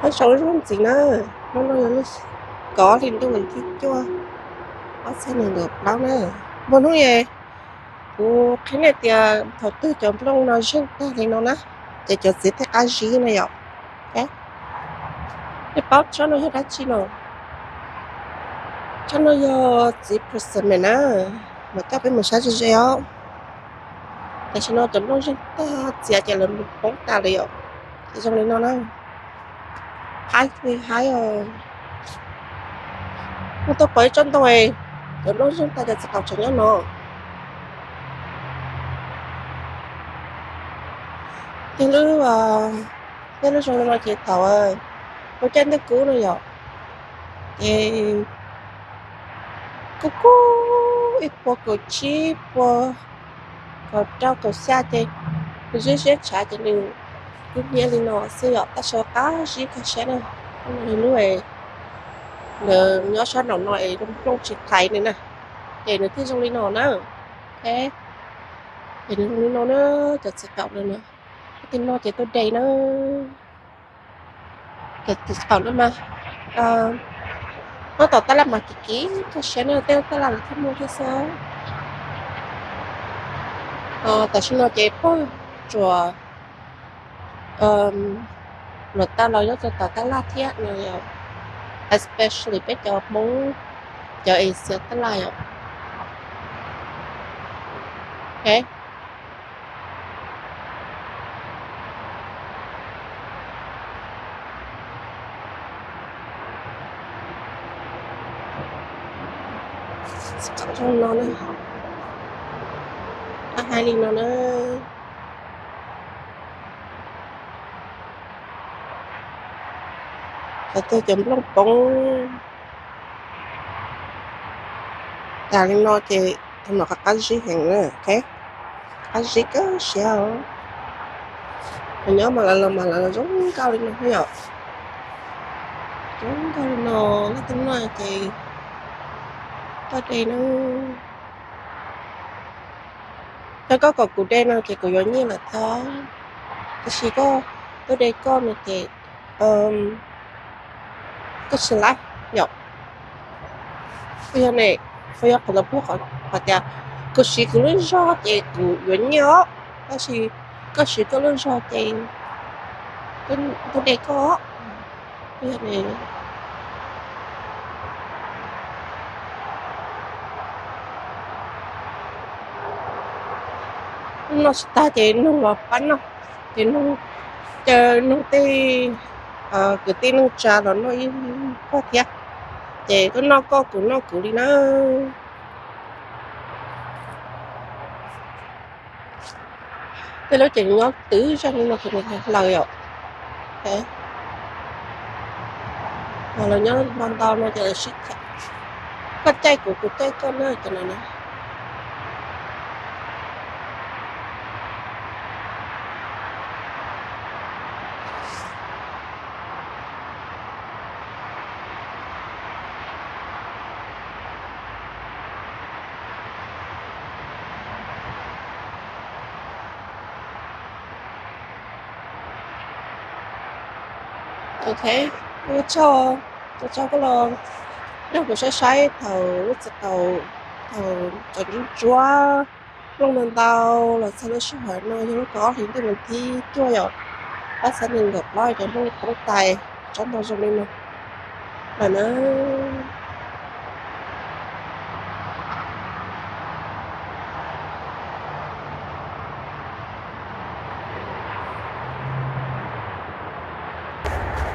Nyob zoo ntxiv na, hnub no yog kaum ob hli ntuj vas thib cuaj, ob txhiab nees nkaum plaub na. Npog hnub es kuv qhia nej tias thaum twg cov nplooj no zeeg tag li no na, ces cov txiv thiaj qab zib na yom. Nej paub tsob no yog dab tsi no? Tsob no yog txiv persimmon na, mas coj peb mus saib ze ze os. Tam sim no cov nplooj zeeg tag txias ces lawv poob tas lawm yom. Ces zoo li no na, haib li haib os. Kuv tuaj pom ib tsob ntoo, cov nplooj zeeg tag cov txiv qaum tseem nyob no. Tej lub, tej lub zoo li no ces thaum ua caij ntuj kub no yom, ces kub kub ib puas kaum tsib, puas kaum rau kaum xya ces nws ziab ziab tshav ces nws kub hnyiab li no xwb yom. Tab sis qab zib kawg siab na. Lub, lawv nyob sab nraum no es nplooj tsis thaiv nws na, ces nws thiaj zoo li no na. Ces nws zoo li no na, cov txiv qaum no na. Tej no ces tuaj de na. Cov txiv qaum no mas, nyob tom tab laj mas kim kim kawg siab na, tej tab laj los thiaj muaj thiab xwb. Tam sim no ces pog tsuas luam tag los nyob rau tom tab laj thiab no, especially peb cov Hmoob, cov Asia tab laj yom. Zoo no na, haib li no na. Thaum twg cov nplooj poob tas li no ces thaum no qab qab zib heev na, qab zib kawg siab os. Nyob mas lawv los mas lawv zoo nkauj li no yom. Zoo nkauj li no, leej twg muaj ces tuaj de na. Yog koj kom kuv de no ces kuv yuav nyiaj lawm thiab, tab sis koj tuaj de koj no ces koj tsis laib yom. Yog ne, yog qhov ntawd pub qhov tias kuv siv kuv lub zog ces kuv yuav nyiaj os, tab sis koj siv koj lub zog ces koj de koj. Yog ne, no tsis tag ces noog los pab noj, ces noog, ces noog tej kwv tij neej tsa los noj ib pab thiab, ces koj noj koj kuv noj kuv li na. Tej lub ces nyob twb zog li no ces nws hlaws yom. Los nyob ntau ntau no ces lawv sib tham, koj caij kuv kuv caij koj na cov no na. Ok, ua tsaug, ua tsaug koj los nrog kuv saib saib thaum lub txiv qaum, thaum cov ntsuab ntsuab, nplooj ntau ntau los txog lub sij hawm no yog lub kaum ob hlis ntuj vas thib cuaj yom, ob txhiab nees nkaum plaub cov nplooj poob tas tsob ntoo zoo li no lawm na.